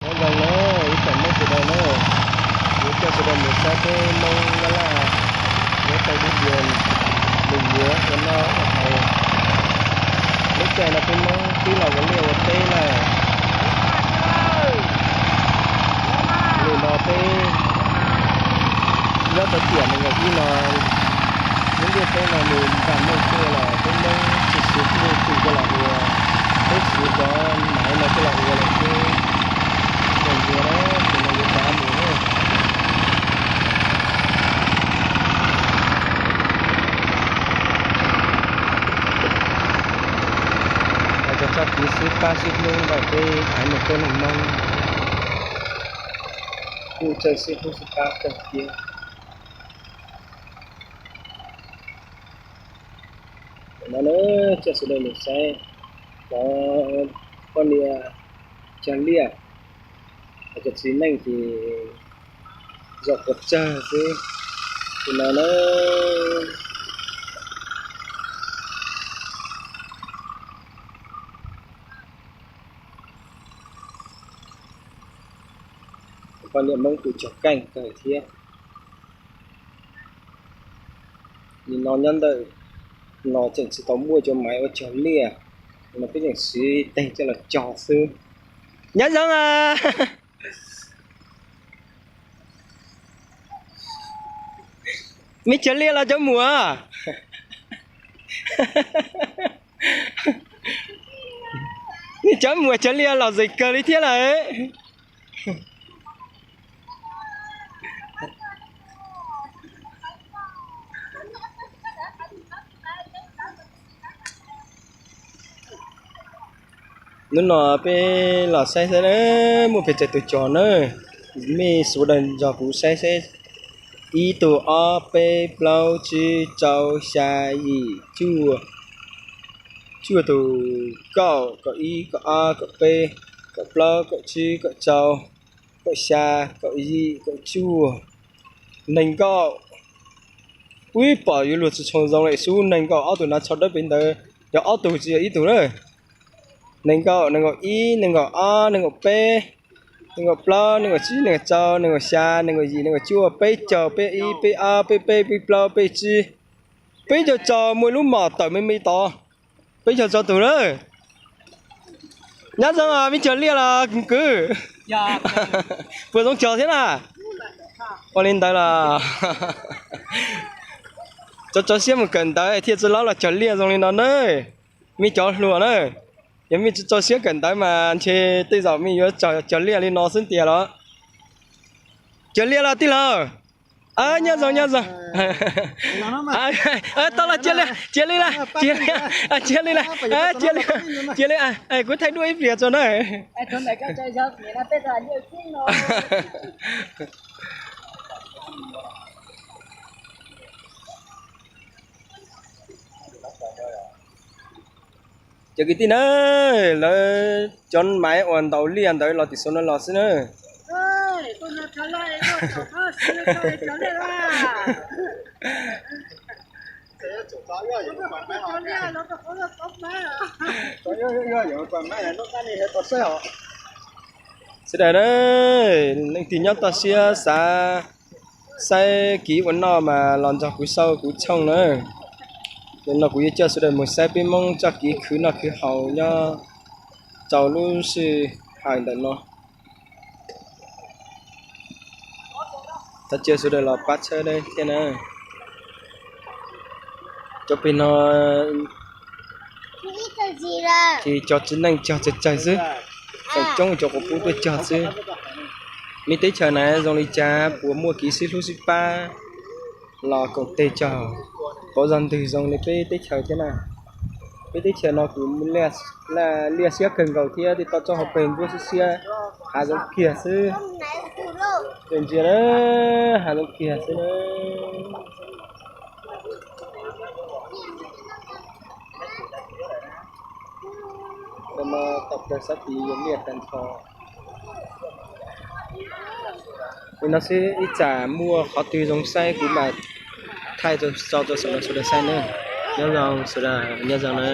Nyob zoo na, ib tsoom Hmoob sawv daws na, kuv coj sawv daws mus saib peb Hmoob Nyab Laj nyob rau lub zos Nus Yuav ua noj ua haus. Lub caij no peb Hmoob twb los ua liaj ua teb lawm. Nim no peb nyob rau tiam nees nkaum ib no, lub ntiaj teb no nws npam meej tuaj los peb Hmoob tsis siv lub twg coj los ua, peb siv cov maiv no coj los ua lawm xwb. Zoo ntsia na, ces no yuav rov mus na. Hais txog txoj kev sib pab sib hlub ntawm peb haiv neeg Hmoob, kuj txawj sib hlub sib pab kawg thiab. Tam no na, coj sawv daws mus saib cov poj niam cog liaj, cov txiv neej ces zom quav tsawg xwb. Tam no na, poj niam Hmoob tus cog keej kawg thiab. Nim no nyob ntawm no tseem tsis tau muaj cov maiv ua cog liaj, no peb tseem siv teg coj los cog xwb. Nyob zoo, me cog liaj los cov muam, me cov muam cog liaj los zeem kawg li thiab lawm. Hnub no peb los saib saib na, muaj pes tsawg tus cog na. Mej sawv daws nrog kuv saib saib, ib tug, ob, peb, plaub, tsib, rau, xya, yim, cuaj, cuaj tus, kaum, kaum ib, kaum ob, kaum peb, kaum plaub, kaum tsib, kaum rau, kaum xya, kaum yim, kaum cuaj, nees nkaum. Ub, pom yuav luag tsis tshua zoo li, xub nees nkaum ob tug no tshau dawb pem ntawd, yog ob tug tsis yog ib tug na. Nees nkaum, nees nkaum ib, nees nkaum ob, nees nkaum peb, nees nkaum plaub, nees nkaum tsib, nees nkaum rau, nees nkaum xya, nees nkaum yim, nees nkaum cuaj, peb caug, peb ib, peb ob, peb peb, peb plaub, peb tsib, peb caug rau, muaj ib lub mom tawm me me tod, peb caug rau tus lawm. Nyob zoo, me cog liaj los kwv? Puas zoo cog thiab na? Ua li ntawd los tso tso siab mus kawm ntawv thiaj tsis laub los cog liaj zoo li no na. Mej cov hluas na, yog mej tsis tso siab kawm ntawv mas ntshe tej zaum mej yuav cog liaj li no xwb tiag los. Cog liaj los tij laug. Nyob zoo, nyob zoo. Tau los cia li, cia li, cia li, cia li, kuv thaij duab ib pliag tso na. Cov kwv tij na, lawv cov maiv uas ntaus liaj ntawd los tim saum no los xwb na. Sawv daws, leej twg nyob toj siab xav saib kev ua noj mas los nrog kuv sau kuv tshooj na. Nim no kuv yuav coj sawv daws mus saib peb Hmoob txoj kev khwv noj khwv haus nyob rau lub sij hawm ntawm no. Thov caw sawv daws los pab txhawb thiab na. Cov pem no ces cov txiv neej cog tsawg tsawg xwb, feem coob cov quas puj tuaj cog xwb. Mej teb chaws na zoo li cas puas muaj kev sib hlub sib pab los koom tes cog, pauv zog ntwg zoo li peb teb chaws thiab na. Peb teb chaws no kuj liaj siab kawg nkaus thiab tej toj roob hauv pes ntsuab siab siab, hav zoov kiag xwb. Ntsia na, hav zoov kiag xwb na. Nim no tau plaws sab tid yuav liaj tag nrho. Nim no xwb ib tsam muaj qhov twg zoo saib kuv mam thaij tso rau sawv daws saib na. Nyob zoo sawv daws, nyob zoo na.